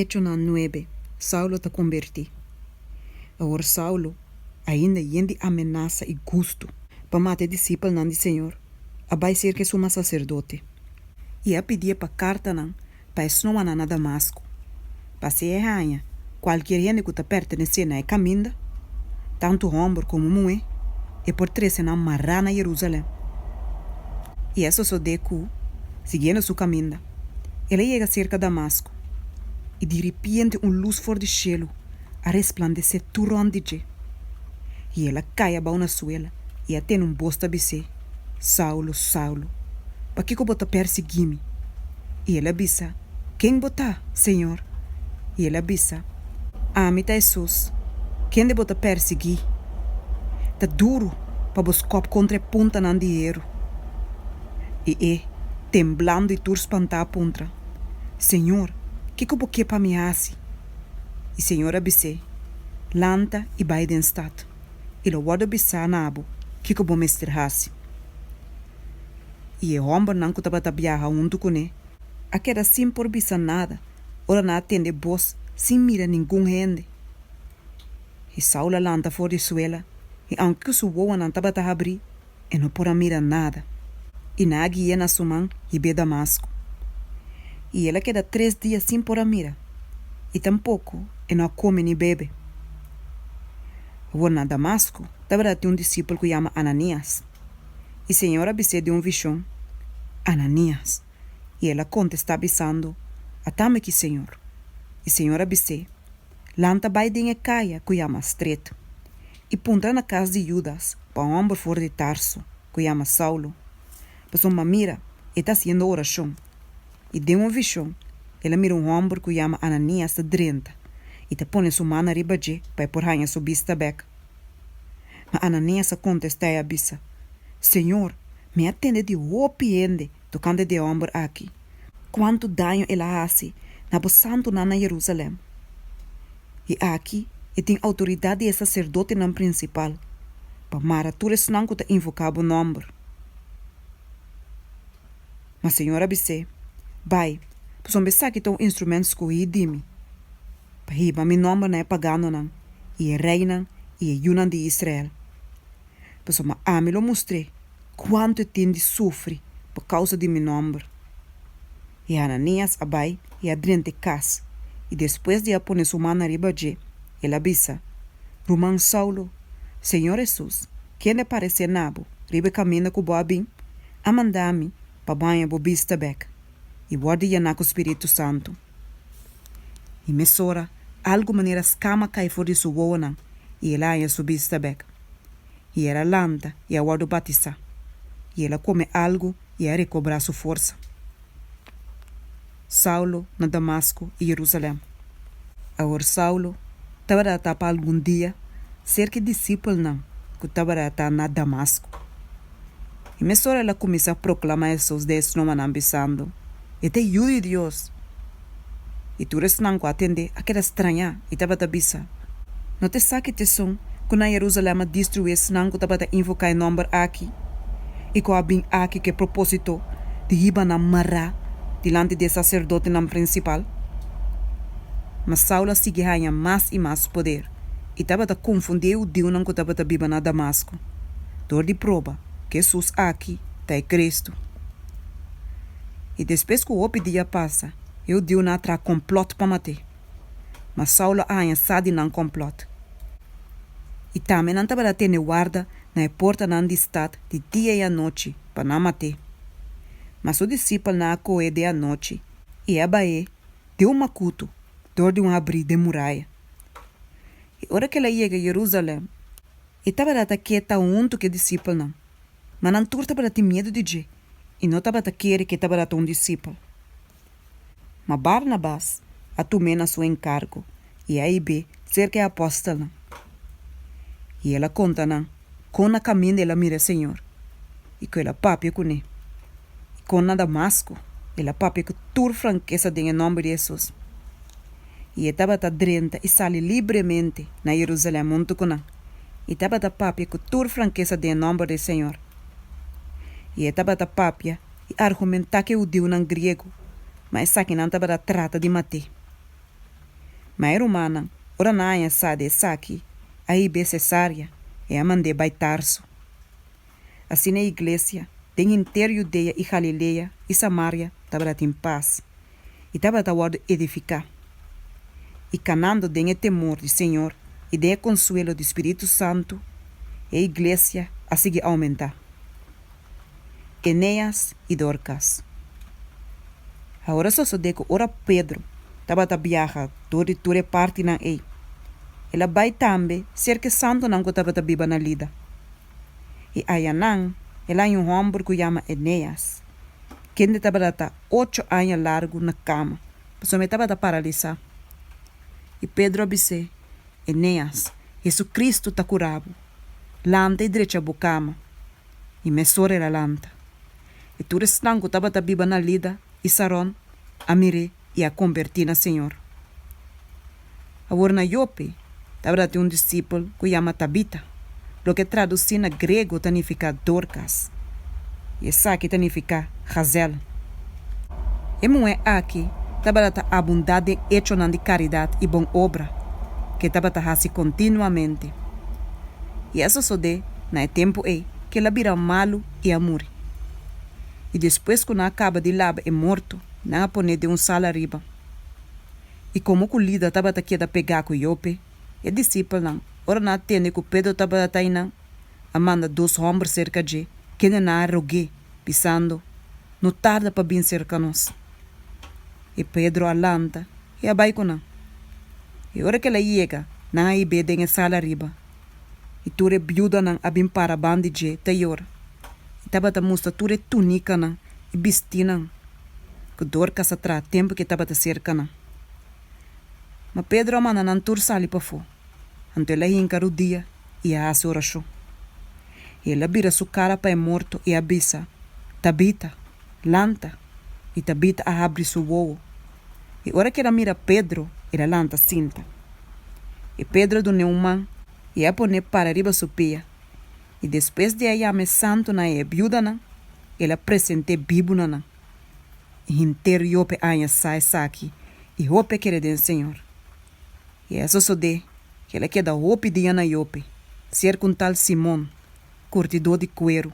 Echonan nuebe, Saulo ta kombertí. Awor Saulo, ainda yen di amenasa i gustu pa mata e disipelnan di Señor, a bai serka e suma saserdote i a pidié pa kartanan pa e snoanan na Damasko, pa si e haña kualkier hende ku ta pertenesé na e kaminda, tantu hòmber komo muhé, e por trese nan mará na Jerusalèm. I a sosodé ku, siguiendo su kaminda, el a yega serka Damasko, i diripiente un lus for di shelu a resplandesé tur rònt di dje. I el a kai abou na suela i a tene un bos ta bis'é, Saulo, Saulo, pakiko bo ta persiguí mi? I el a bisa, Ken bo ta, Señor? I el a bisa, Ami ta Hesus, kende bo ta persiguí. Ta duru pa bo skòp kontra e puntanan di heru. I e, temblando i tur spantá a puntra, Señor, kiko bo ke pa mi hasi? I Señor a bis'é, Lanta i bai den stat, i lo wòrdu bisá na bo kiko bo mester hasi. I e hòmbernan ku tabata biaha huntu kuné a keda sin por bisa nada ora nan a tende bos sin mira ningun hende. I Saul a lanta for di suela, i aunke ku su wowonan tabata habrí, e no por a mira nada. I nan a gui'é na su man hib'é Damasko. I el a keda tres dia sin por a mira, i tampoko e no a kome ni bebe. Awor na Damasko tabata tin un disipel ku yama Ananias. I Señor a bis'é den un vishon, Ananias! I el a kontestá bisando, Atami aki, Señor. I Señor a bis'é, Lanta bai den e kaya ku yama Stret, i puntra na kas di Judas pa un hòmber for di Tarso ku yama Saulo, pasobra mira, e ta hasiendo orashon. I den un vishon el a mira un hòmber ku yama Ananias ta drenta i ta pone su mannan riba dje pa e por haña su bista bèk. Ma Ananias a kontestá i a bisa, Señor, mi a tende di hopi hende tokante di e hòmber aki, kuantu daño el a hasi na bo santunan na Jerusalèm. I aki e tin outoridat di e saserdotenan prinsipal pa mara tur esnan ku ta invoká bo nòmber. Ma Señor a bis'é, Bai, pasobra esaki ta un instrumènt skohí di mi pa hiba mi nòmber na e paganonan i e reinan i e yunan di Israel. Pasobra ami lo mustr'é kuantu e tin di sufri pa kousa di mi nòmber. I Hananias a bai i a drenta e kas, i despues di a pone su mannan riba dje, el a bisa, Ruman Saulo, Señor Hesus, kende a paresé na bo riba e kaminda ku bo a bin, a manda mi pa bo haña bo bista bèk i wòrdu yená ku spiritu santu. I mesora algu manera skama kai for di su wowonan i el a haña su bista bèk. I el a lanta i a wòrdu batisá, i el a kome algu i a rekobrá su forsa. Saulo na Damasko i Jerusalèm. Awor Saulo tabata ta pa algun dia serka e disipelnan ku tabata ta na Damasko. I mesora el a kuminsá proklamá Hesus den e snomanan bisando, E ta e Yu di Dios! I tur esnan ku a tend'é a keda strañá i tabata bisa, No ta esaki ta esun ku na Jerusalèm a destruí esnan ku tabata invoká e nòmber aki i ku a bin aki ku e propósito di hiba nan mará dilanti di e saserdotenan prinsipal? Ma Saul a sigui haña mas i mas poder i tabata konfundí e hudiunan ku tabata biba na Damasko dor di proba ku Hesus aki ta e Kristu. I despues ku hopi dia pasa, e hudiunan a traha kòmplòt pa mat'é. Ma Saulo a haña sa di nan kòmplòt. I tambe nan tabata tene warda na e portanan di stat di dia i anochi pa nan mat'é. Ma su disipelnan a kohe den anochi i a bah'é den un makutu dor di un habrí den muraya. I ora ku el a yega Jerusalèm, e tabata ta keta huntu ku e disipelnan, ma nan tur tabata tin miedu di dje i no tabata kere ku e tabata un disipel. Ma Barnabas a tum'é na su enkargo i a hib'é serka e apòstelnan. I el a konta nan kon na kaminda el a mira e Señor i ku el a papia kuné, i kon na Damasko el a papia ku tur frankesa den e nòmber di Hesus. I e tabata drenta i sali libremente na Jerusalèm huntu ku nan, i tabata papia ku tur frankesa den e nòmber di Señor. I e tabata papia i argumentá ku e hudiunan griego, ma esakinan tabata trata di mat'é. Ma e rumannan, ora nan a haña sa di esaki, a hib'é Cesarea i a mand'é bai Tarso. Asina e iglesia den henter Judea i Galilea i Samaria tabatin pas i tabata wòrdu edifiká. I kanando den e temor di Señor i den e konsuelo di Spiritu Santu, e iglesia a sigui oumentá. Eneas i Dorkas. Awor a sosodé ku ora Pedro tabata biaha dor di tur e partinan ei, el a bai tambe serka e santunan ku tabata biba na Lida. I ayanan el a haña un hòmber ku yama Eneas, kende tabata ocho aña largu na kama, pasobra e tabata paralisá. I Pedro a bis'é, Eneas, Hesukristu ta kura bo. Lanta i drecha bo kama. I mesora el a lanta. I tur esnan ku tabata biba na Lida i Saron a mir'é i a kombertí na Señor. Awor na Jope tabata tin un disipel ku yama Tabita, loke tradusí na grego ta nifiká Dorkas, i esaki ta nifiká gazèl. E muhé aki tabata ta abundá den echonan di karidat i bon obra ku e tabata hasi kontinuamente. I a sosodé na e tempu ei ku el a bira malu i a muri. I despues ku nan a kaba di laba e morto, nan a pon'é den un sala ariba. I komo ku Lida tabata keda pegá ku Jope, e disipelnan, ora nan a tende ku Pedro tabata einan, a manda dos hòmber serka dje, kende nan a rog'é, bisando, No tarda pa bin serka nos. I Pedro a lanta i a bai ku nan. I ora ku el a yega, nan a hib'é den e sala ariba. I tur e biudanan a bin para ban di dje ta yora, i tabata mustra tur e tunikanan i bistínan ku Dorkas a traha tempu ku e tabata serka nan. Ma Pedro a manda nan tur sali pafó. Anto el a hinka rudia i a hasi orashon. I el a bira su kara pa e morto i a bisa, Tabita, lanta! I Tabita a habri su wowo. I ora ku el a mira Pedro, el a lanta sinta. I Pedro a dun'é un man i a pon'é para riba su pia. I despues di a yama e santunan i e biudanan, el a present'é bibu na nan. I henter Jope a haña sa esaki i hopi a kere den Señor. I a sosodé ku el a keda hopi dia na Jope, serka un tal Simon, kurtidó di kueru.